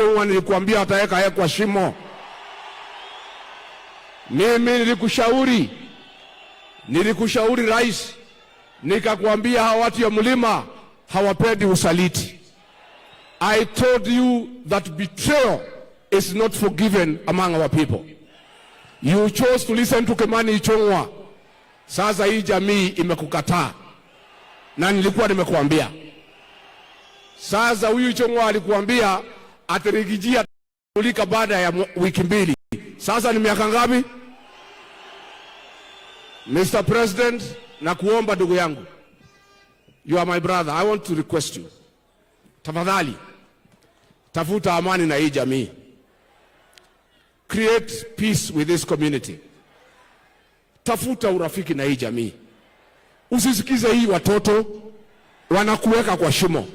Ichung'wa nilikuambia ataweka yeye kwa shimo. Mimi nilikushauri, nilikushauri rais, nikakwambia hawa watu ya mlima hawapendi usaliti. I told you that betrayal is not forgiven among our people. You chose to listen to Kimani Ichung'wa. Sasa hii jamii imekukataa, na nilikuwa nimekuambia. Sasa huyu Ichung'wa alikuambia ati Riggy G atulika baada ya wiki 2. Sasa ni miaka ngapi? Mr. President, nakuomba ndugu yangu, you are my brother, I want to request you, tafadhali tafuta amani na hii jamii, create peace with this community, tafuta urafiki na hii jamii, usisikize hii watoto wanakuweka kwa shimo,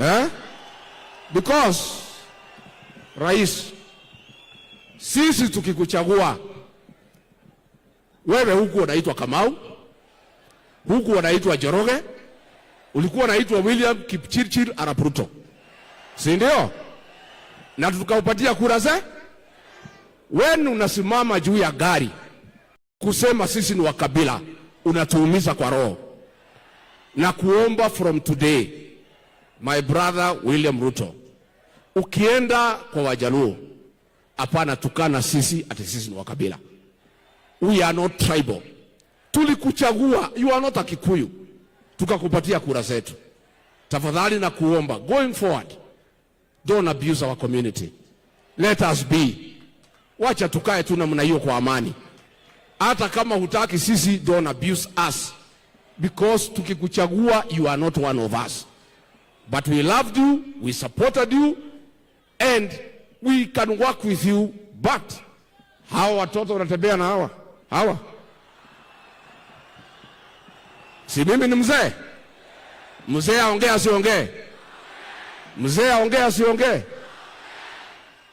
eh? Because rais, sisi tukikuchagua wewe, huku unaitwa Kamau, huku unaitwa Njoroge, ulikuwa unaitwa William Kipchirchir Arap Ruto, si ndio? Na tukaupatia kura ze. Wewe unasimama juu ya gari kusema sisi ni wakabila, unatuumiza kwa roho. Na kuomba from today, my brother William Ruto, ukienda kwa Wajaluo, hapana tukana sisi ati sisi ni wakabila. We are not tribal. Tulikuchagua, you are not a Kikuyu, tukakupatia kura zetu. Tafadhali na kuomba, going forward, don't abuse our community. Let us be. Wacha tukae tu namna hiyo kwa amani. Hata kama hutaki sisi, don't abuse us. Because tukikuchagua, you are not one of us. But we loved you, we supported you, and we can work with you. But hawa watoto wanatembea na hawa hawa, si mimi ni mzee? Mzee aongee asiongee? Mzee aongee asiongee?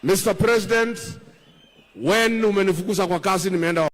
Mr. President, when umenifukuza kwa kazi nimeenda